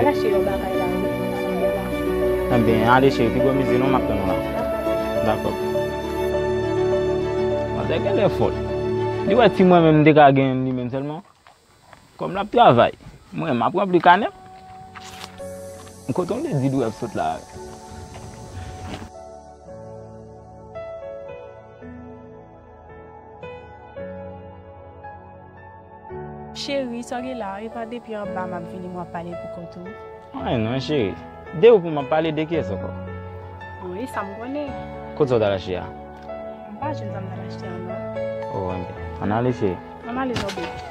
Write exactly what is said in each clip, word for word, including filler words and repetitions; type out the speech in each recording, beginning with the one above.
Achte yon bagay la, wi. Ebyen, ale cheri, pi gwo mize non, m ap tann ou la. Dakò. Manzè genlè fòl. Li wè ti mwen menm, m te ka genyen li menm sèlman. Kòm l ap travay, mwen, m ap ranpli kanè m. Kote w vle di dwe ap sot la? Cheri, sa w gen la? E pa depi anba m ap vini, mwen ap pale pou kont ou. Anyen non, cheri. De ou pou m ap pale, de kiyès ankò? Wi, sa m konnen. Kote sa w t al achte a? M pa jwenn sa m t al achte a non. Oh, anben. Ann ale, cheri. Ann ale non, baby.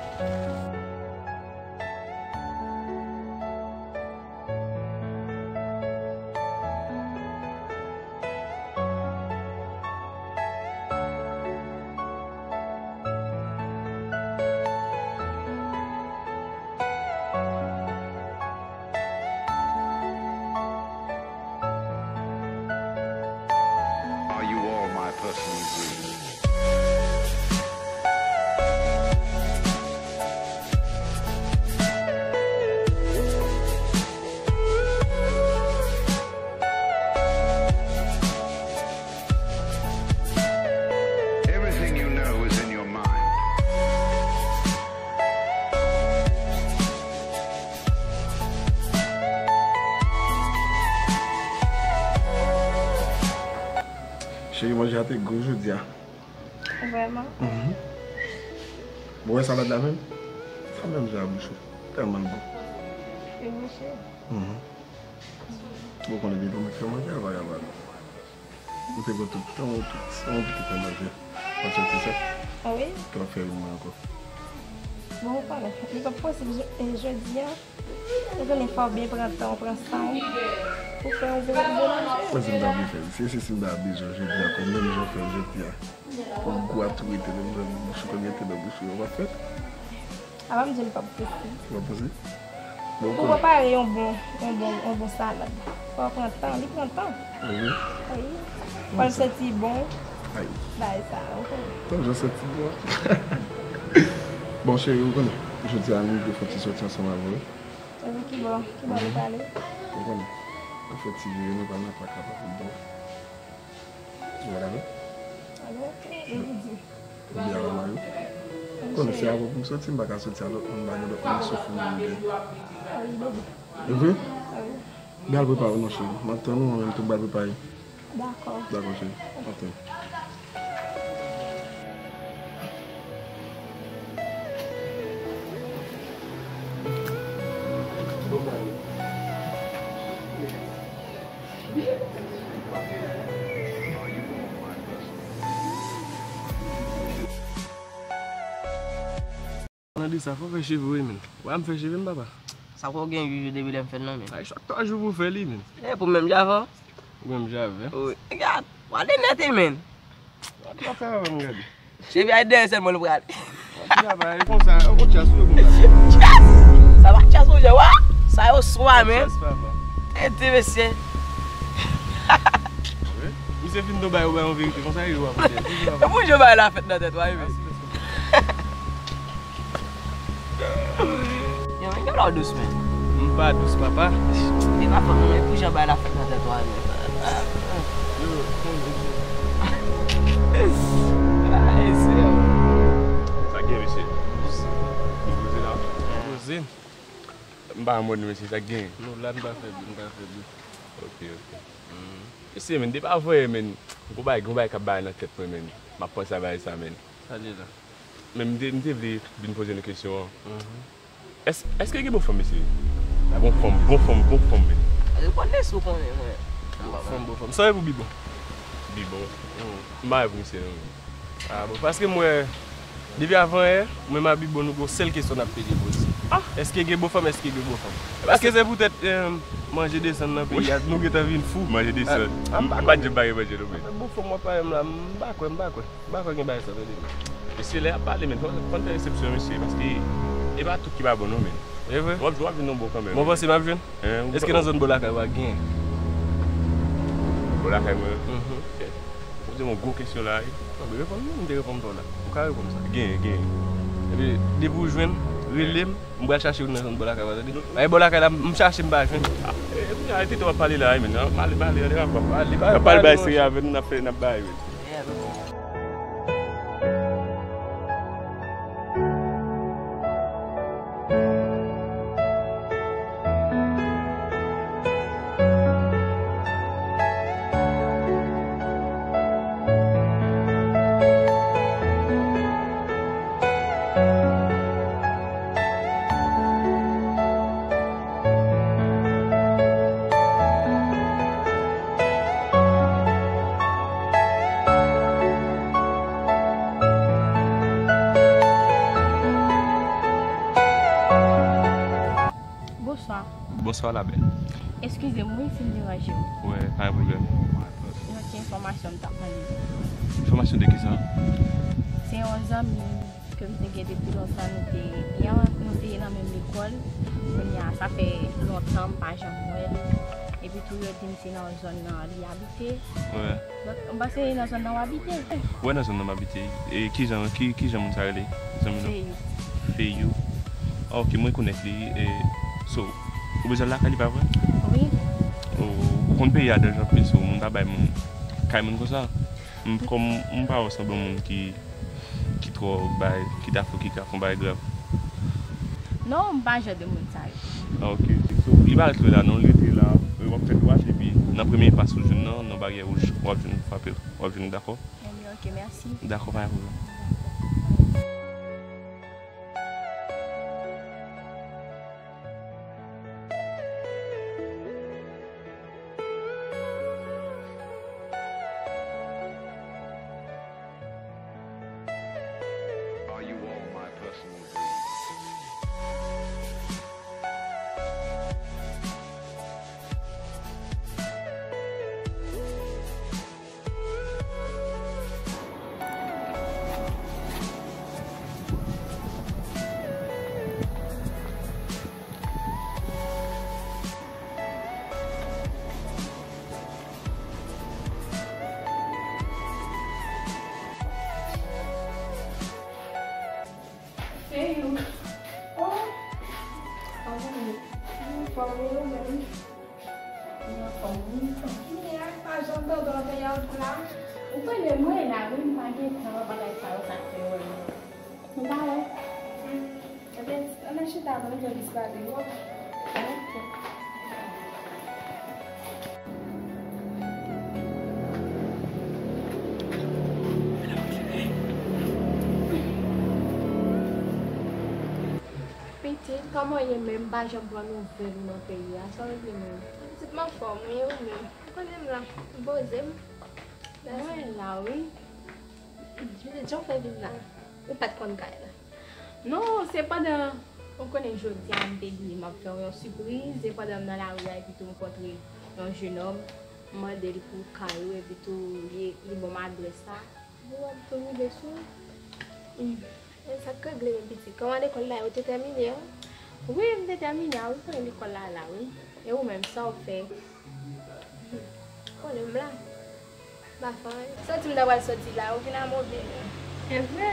Are you all my personal dreams? Everything you know is in your mind. Cheri, manje a te gou jodi a. Vrèman? Mhm. Bon, wè salad la menm? Sa menm jan a bouch ou. Tèlman l bon. E mouche? Mhm. Bon, konnen depi mwen fè manje a, vagabon. M te gen tout tan, tout san, pou te fè manje. Mwen santi sa. Ah wi? Ke w ap fè youn mwen ankò. Bon, ou konnen, li p ap posib jodi a. Ou konnen fò w byen pran tan w, pran san w pou fè yon gwo, gwo manje. Mwen si m ta vle fè l, si, si, si m ta bezwen jodi a, pou menm jan w fè l jodi a, pou gou a tou rete nan, nan bouch ou, konn rete nan bouch ou, w ap fè l. A pa m di l p ap posib. L ap posib? Bon, pou prepare yon bon, yon bon, yon bon salad, fò w pran tan, li pran tan. Wi. Wi. Fò l santi bon. Ay. Bagay sa, ou konnen. Tan jan santi bon. Bon, cheri, ou konnen, jodi a, nou vle fè ti soti ansanm avè w. Epi ki bò, ki bò nou prale? Ou konnen. Nou fè ti vire, nou pral nan pak la, pa pi bon. Ou pa dakò? Alò, ok, e pou di. Ou byen avè mari w? Konnen se avè w pou m soti, m pa ka soti a lòt moun, m pa gen lòt moun sof mwen m gen. Ah wi, bebe. E vre? Ah wi. Byen al prepare w non, cheri. M ap tann ou, mwen menm tou m pral prepare. Dakò. Dakò, cheri. Ok. Nan de sa, fò w fè cheve w wi, men. Wè m fè cheve m, papa. Sa fò w gen uit jou depi lè m fè l non, men. Ay, chak twa jou pou w fè li, men. E, pou menm jan avè w? Pou menm jan avè w. Wi. Gad, wale nèt, men. Wap fè avè m gade. Cheve a dèyè sèlman l prale. Wap travay konsa, yon kout chas ou yo pou m gade. Chas! Sa pa chas, monchè, wa? Sa yo swa, men. Chas, papa. Tete, mesye. Wi. Misye fin do bay ou bay yon verite, konsa yo ap fè. E pou jan bay la fèt nan tèt, wa, men. Yo, men, gade w dous, men. M pa dous, papa. E pa fòt mwen, men, pou jan bay la fèt nan tèt ou a, men. Yo, men, mesye. Ay, Senyè. Sa gen, mesye? Nou poze la? Poze. M pa an mòd, mesye, sa gen? Nou la, n pa fè bri, n pa fè bri. Ok, ok. Mesye, men, depi avanyè, men, gon bagay, gon bagay k ap bay nan tèt mwen, men. M ap panse a bagay sa, men. Sa li la? Men m te, m te vle vin poze nou kesyon an. Mhm. Èske, èske gen bon fanm, mesye? La bon fanm, bon fanm, bon fanm, men. Rekonèt si w konnen, mwen. Bon fanm, bon fanm. Sa e pou Bibon? Bibon? Mm. M pa wè pou misye, non, men. Ah, bon, paske m wè, depi avanyè, mwen m a Bibon, nou gon sèl kesyon n ap pede poze. Ah! Èske gen bon fanm, èske gen bon fanm? Èske se poutèt, eh, manje desann nan peyi a, nou gentan vin fou? Manje desann. Ah, m pa kwè. M pa t janm pa gen manje, non, men. Bon fanm w ap pale m la, m pa kwè, m pa kwè. M pa kwè gen bagay sa, tande, men. Mesye, lè y ap pale, men, fò, fò n fè eksepsyon, mesye, paske e pa tout ki pa bon, non, men. E vre? W ap, w ap jwenn yon bon kanmenm. Bon, panse m ap jwenn? Èske nan zòn bò lakay ou a gen? Bò lakay mwen? Mhm. Ou poze m yon gwo kesyon la, wi. Non, men reponn mwen, m te reponn tò la. Ou ka reponn sa. Gen, gen. Epi, depi ou jwenn, Rele m, m pral chache youn nan zòn bò lakay ou a, tande. Ay, bò lakay la, m chache, m pa jwenn. Ah, eh, kounye a, e Tito w ap pale la, wi, men, n ap pale, pale, n ap pale, bay serye avè nou, n ap fè, n ap bay, wi. Bonswa. Bonswa, la belle. Eskize m, wi, si m deranje w. Wè, pa gen pwoblèm. Yon ti enfòmasyon m t ap mande. Enfòmasyon de kisa? Se yon zanmi ke m te gen depi lontan, nou te byen, nou te nan menm lekòl. Kounye a, sa fè lontan m pa janm wè l. Epi tou, yo di m se nan zòn nan li abite. Wè. Donk, m panse nan zòn nan w abite. Wè, nan zòn nan m abite. E kijan, ki, kijan moun sa rele? Zanmi nou? Feyou. Feyou. Ah, ok, mwen konèt li. E, so, ou bezwen l lakay li, pa vre? Wi. Ou, ou konn peyi a danje anpil, so, moun pa bay moun, kay moun konsa. M, kòm m pa wè sanble yon moun ki, ki twò bay, ki ta fè, ki ka fè yon bagay grav. Non, m pa jan de moun sa yo. Ah, ok. So, li pa ret lwen la, non, li rete la, w ap fè dwat, epi nan premye pa sou jwenn nan, nan baryè wouj, w ap jwenn frape, w ap jwenn, dakò? Ebyen, ok, mèsi. Dakò, pa gen pwoblèm. Are you all my personal dreams? Feyou. Oh. Anfòm ou, ou menm? Mwen anfòm, wi. Kounye a, pa janm tande w nan peryòd la. Ou konnen mwen la, wi, m pa gen tan bagay sa yo, sa k fè wè m. Nou pa wè. Hmm. Ebyen, ann al chita, ban m jwenn plis pale, wi. Ok. Pitit, kòman w ye menm? M pa janm pran nouvèl ou nan peyi a. Sa w regle menm? Pitit, m anfòm, wi, ou menm? Ou konnen m la, m poze m. Mwen la, wi. Pitit, jan w fè vin la? Ou pa t konn kay la? Non, se pandan, ou konnen jodi a, m te di m ap fè w yon sipriz, e pandan m nan lari a, epi tou m kontre yon jenòm, m mande l pou kay ou, epi tou li, li ban m adrès la. Ou ap tou rive sou. Hmm. E sa k regle menm pitit? Kòman lekòl la, ou te tèmine a? Wi, m te tèmine a, wi, konnen lekòl la la, wi. E ou menm, sa w fè? Hmm. Konnen m la. M pa fè anyen. Soti m ta pral soti la, ou vin a move non. E vre?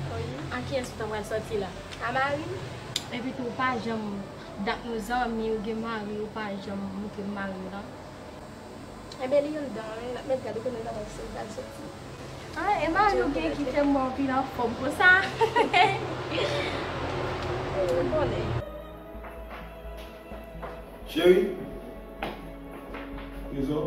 Wi. A kiyès ou ta pral soti la? A mari m. Epi tou, ou pa janm, dat nou zanmi, ou gen mari, ou pa janm montre m mari w lan. Enben, li anndan, wi, l ap met gad, ou konnen l ap al soti. Ah, e mari w gen kite m wè w vin anfòm konsa. Ou konnen. Cheri, Trezò,